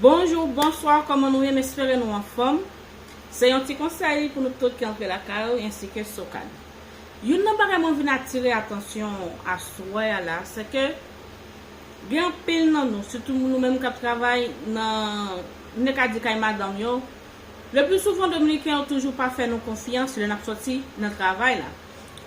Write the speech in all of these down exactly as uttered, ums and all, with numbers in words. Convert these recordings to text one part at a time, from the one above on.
Bonjou, bonswa, kòman nou ye? M espere nou anfòm. Se yon ti konsèy pou nou tout ki antre lakay ou, ensi ke Sokad. Youn nan bagay mwen vin atire atansyon aswè a la, se ke gen anpil nan nou, sitou nou menm k ap travay nan, m te ka di kay madanm yo, le pli souvan Dominiken yo toujou pa fè nou konfyans lè n ap sòti nan travay la.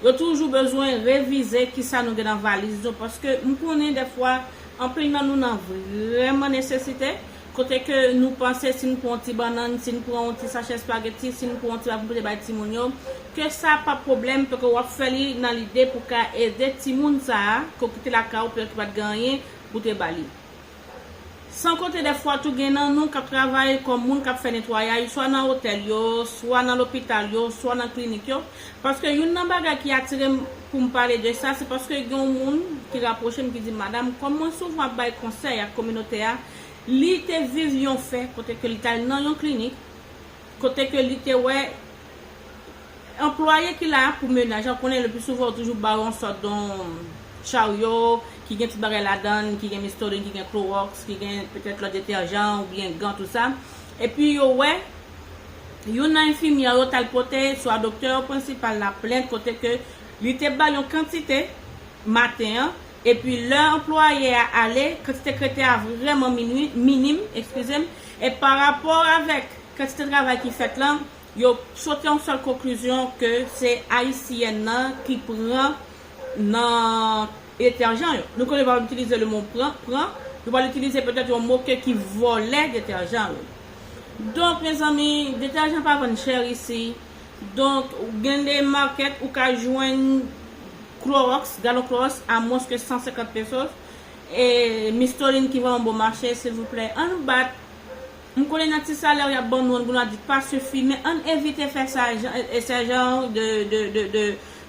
Yo toujou bezwen revize kisa nou gen nan valiz nou, paske m konnen dèfwa anpil nan nou nan vrèman nesesite, kote ke nou panse si n pran yon ti bannann, si n pran yon ti sachè espageti, si n pran yon ti bagay pou n pote bay timoun yo, ke sa p ap pwoblèm, paske w ap fè li nan lide pou ka ede timoun sa a, ke w kite lakay ou, paske w pa t gen anyen pou te ba li. San konte dèfwa tou gen nan nou k ap travay kòm moun k ap fè netwayaj, swa nan otèl yo, swa nan lopital yo, swa nan klinik yo. Paske youn nan bagay ki atire m pou m pale de sa, se paske gen yon moun ki rapwoche m ki di, "Madanm, kòm mwen souvan ap bay konsèy ak kominote a, li te viv yon fè kote ke li t al nan yon klinik, kote ke li te wè anplwaye ki la pou mennaj la, konnen le pli souvan yo toujou ba yo yon sòt de charyo ki gen tout bagay ladan l, ki gen Mistolin, ki gen Clorox, ki gen petèt lòt detèjan oubyen gan, tou sa. Epi yo wè youn nan enfimyè yo t al pote swa doktè prensipal la plent kote ke li te ba l yon kantite maten an, epi lè anplwaye a ale, kantite krete a vrèman minwi, minim, eskize m, e pa rapò avèk kantite travay ki fèt lan, yo sote yon sèl konklizyon ke se ayisyèn nan ki pran nan detèjan yo. Nou konnen yo pa itilize le mo pran, pran, yo pral itilize petèt yon mo ke ki vòlè detèjan yo. Donk, mezanmi, detèjan pa vann chè isi. Donk, gen de makèt ou ka jwenn Clorox, galon Clorox a mwens ke san senkant pesos. E Mistolin ki vrèman bon mache, silvouplè, ann bat. M konnen nan ti salè y ap ban nou, ann gounadik pa sifi, men ann evite fè sa, jan, e, e, se jan de, de, de, de,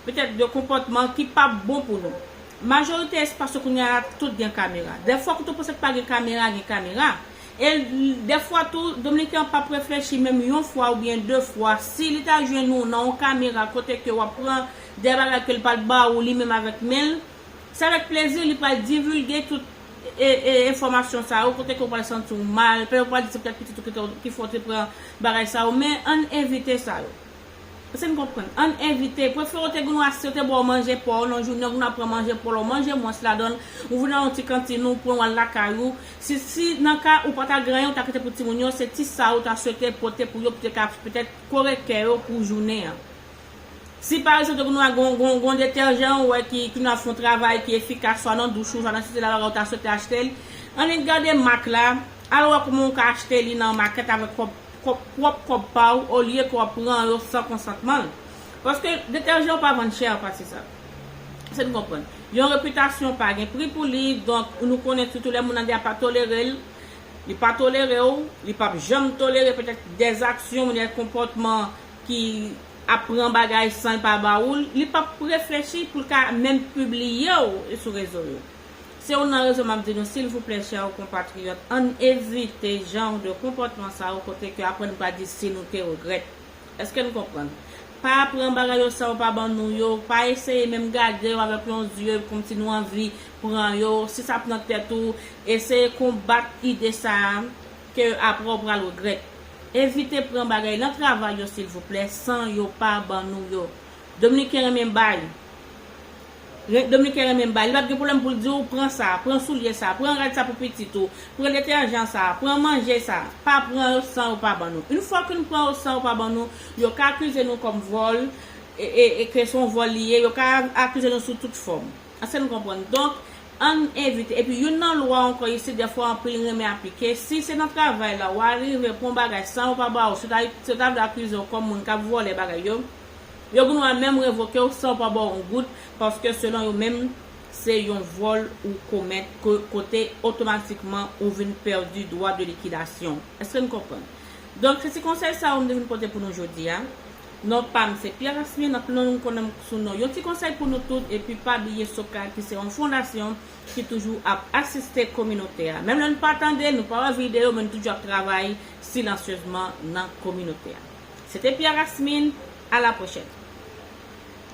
petèt de konpòtman ki p ap bon pou nou. Majorite espas yo kounye a tout gen kamera. Dèfwa kote w panse k pa gen kamera, gen kamera. E l, dèfwa tou, Dominiken an p ap reflechi menm yon fwa oubyen de fwa. Si li ta jwenn ou nan yon kamera kote ke w ap pran de bagay ke l pral ba ou li menm avèk men l, se avèk plezi li pral divilge tout, e, e, enfòmasyon sa yo, kote ke w pral santi w mal, pè w pral di se petèt pitit ou ki te, ki fè w te pran bagay sa yo, men ann evite sa yo. Èske n konprann? Ann evite. Prefere w te gen yon asyèt, yo te ba w manje pa w nan jounen, ou gen dwa pran manje pa w la, w manje mwens ladan l, ou vin nan yon ti kantin, ou pran w al lakay ou. Si, si nan ka ou pa ta gen anyen, ou ta kite pou timoun yo, se ti sa ou ta swete pote pou yo, pou te ka petèt kore kè yo pou jounen an. Si pa egzanp, ou gen dwa gen, gen, gen detèjan ou wè ki, ki nan fè yon travay ki efikas, swa nan douch ou, swa nan site la bagay ou ta swete achte l, annik gade mak la, al wè kòman ou ka achte li nan makèt avèk kòb kòb, pwòp kòb pa w, olye ke w ap pran yo san konsantman l. Paske detèjan yo pa vann chè pase sa. Èske n konprann? Yon repitasyon pa gen pri pou li, donk nou konnen sitou lè moun nan deja pa tolere l, li pa tolere w, li p ap janm tolere petèt dèzaksyon, dè konpòtman ki ap pran bagay san l pa ba ou l, li p ap reflechi pou l ka menm pibliye w sou rezo yo. Se youn nan rezon m ap di nou, silvouplè, chè konpatriyòt, ann evite jan de konpòtman sa yo kote ke apre nou pral di si nou te regrèt. Èske n konprann? Pa pran bagay yo san yo pa ban nou yo, pa eseye menm gade yo avèk yon zye kòmsi nou anvi pran yo. Si sa ap nan tèt ou, eseye konbat ide sa a ke apre w pral regrèt. Evite pran bagay nan travay yo, silvouplè, san yo pa ban nou yo. Dominiken renmen bay. Re-, Dominiken renmen bay. Li p ap gen pwoblèm pou l di w, "Pran sa, pran soulye sa, pran rad sa pou pitit ou, pran detèjan sa, pran manje sa." Pa pran yo san yo pa ban nou. Yon fwa ke nou pran yo san yo pa ban nou, yo ka akize nou kòm vòl, e, e, e ke se yon vòl li ye, yo ka akize nou sou tout fòm. Èske n konprann? Donk, ann evite. Epi youn nan lwa ankò isi, dèfwa anpil renmen aplike. Si se nan travay la, w arive pran yon bagay san yo pa ba w, si yo ta, si yo ta vle akize w kòm moun k ap vòlè bagay yo, yo gen dwa menm revoke w san yo pa ba w yon goud, paske selon yo menm, se yon vòl ou komèt ko-, kote otomatikman ou vin pèdi dwa de likidasyon. Èske n konprann? Donk, se ti konsèy sa yo m te vin pote pou nou jodi a. Non pa m se Pierre Asmir, nan pli nou konnen m sou non Yon Ti Konsèy pou nou tout, epi pa bliye Sokad ki se yon fondasyon ki toujou ap asiste kominote a. Menm lè n pa tande, nou pa wè videyo, men n toujou ap travay silansyezman nan kominote a. Se te Pierre Asmir, a la pwochèn.